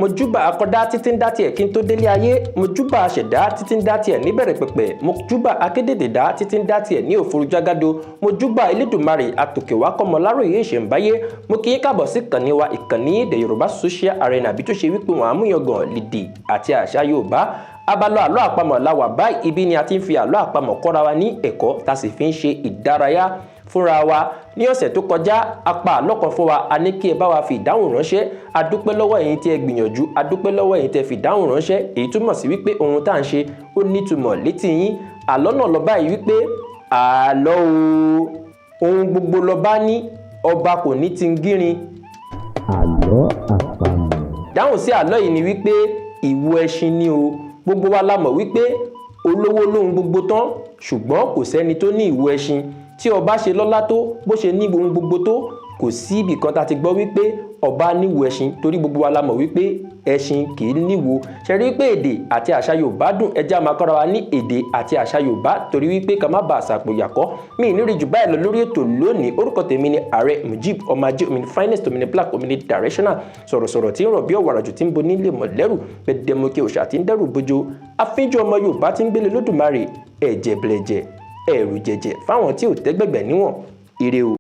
Mo júbà akọ́dá títí ń dá tiẹ̀ kí n tó délé ayé. Mo júbà aṣẹ̀dá títí ń dá tiẹ̀ níbẹ̀rẹ̀ pẹ̀pẹ̀. Mo júbà akédèdèdá títí ń dá tiẹ̀ ní òfurujàgàdo. Mo júbà Elédùmarè àtòkèwá kọ́mọ láròyé ìṣẹ̀ǹbáyé. Mo kí yín káàbọ̀ sí ìkànnì wa, ìkànnì The Yorùbá Social Arena, àbí tó ṣe wípé wọn àmúyangàn lìdì àti àṣà Yorùbá. Abala àlọ́ àpamọ̀ la wà báyìí. Ibi ni a ti ń fi àlọ́ àpamọ̀ kọ́ra wa ní ẹ̀kọ́, tá a sì fi ń ṣe ìdárayá fúnra wa. Ní ọ̀sẹ̀ tó kọjá, a pa àlọ́ kan fún wa, a ní kí ẹ bá wa fi ìdáhùn ránṣẹ́. A dúpẹ́ lọ́wọ́ ẹ̀yin tí ẹ gbìyànjú, a dúpẹ́ lọ́wọ́ ẹ̀yin tí ẹ fi ìdáhùn ránṣẹ́. Èyí túmọ̀ sí wípé ohun tá à ń ṣe ó nítumọ̀ létí yín. Àlọ́ náà lọ báyìí wípé àlọ́ o, ohun gbogbo lọba ní, ọba kò ní ti ń gírin. Àlọ́ àpamọ̀. Dáhùn sí àlọ́ yìí ni wípé ìwo ẹṣin ni o. Gbogbo wa la mọ̀ wípé olówó lóhun gbogbo tán, ṣùgbọ́n kò sẹ́ni tó ní ìwo ẹṣin. Tí ọba ṣe lọ́lá tó, bó ṣe ní ohun gbogbo tó, kò sí ibì kan tá a ti gbọ́ wípé ọba níwo ẹṣin, torí gbogbo wa la mọ̀ wípé ẹṣin kì í níwo. Ṣe rí pé èdè àti àṣà Yorùbá dùn? Ẹ jẹ́ á máa kọ́ra wa ní èdè àti àṣà Yorùbá, torí wípé ká má bàa ṣàpòyàkọ́. Mi ní rí jù báyìí lọ lórí ètò lónìí. Orúkọ tèmi ni Ààrẹ Mujib ọmọ ajé, omini finest, omini black, omini directional, sọ̀rọ̀sọ̀rọ̀ tí ń rọ̀ bí ọ̀wàrà jù, tí ń bo nílé mọ̀lẹ́rù gbẹdẹmọkẹ, òṣà tí ń dẹ́rù bojo, afínjú ọmọ Yorùbá tí ń gbélé Lódùmarè, ẹ̀jẹ̀ bẹ̀lẹ̀jẹ̀, ẹ̀rù jẹ̀jẹ̀ fáwọn tí ò tẹ́gbẹ̀gbẹ̀ níwọ̀n. Ire o.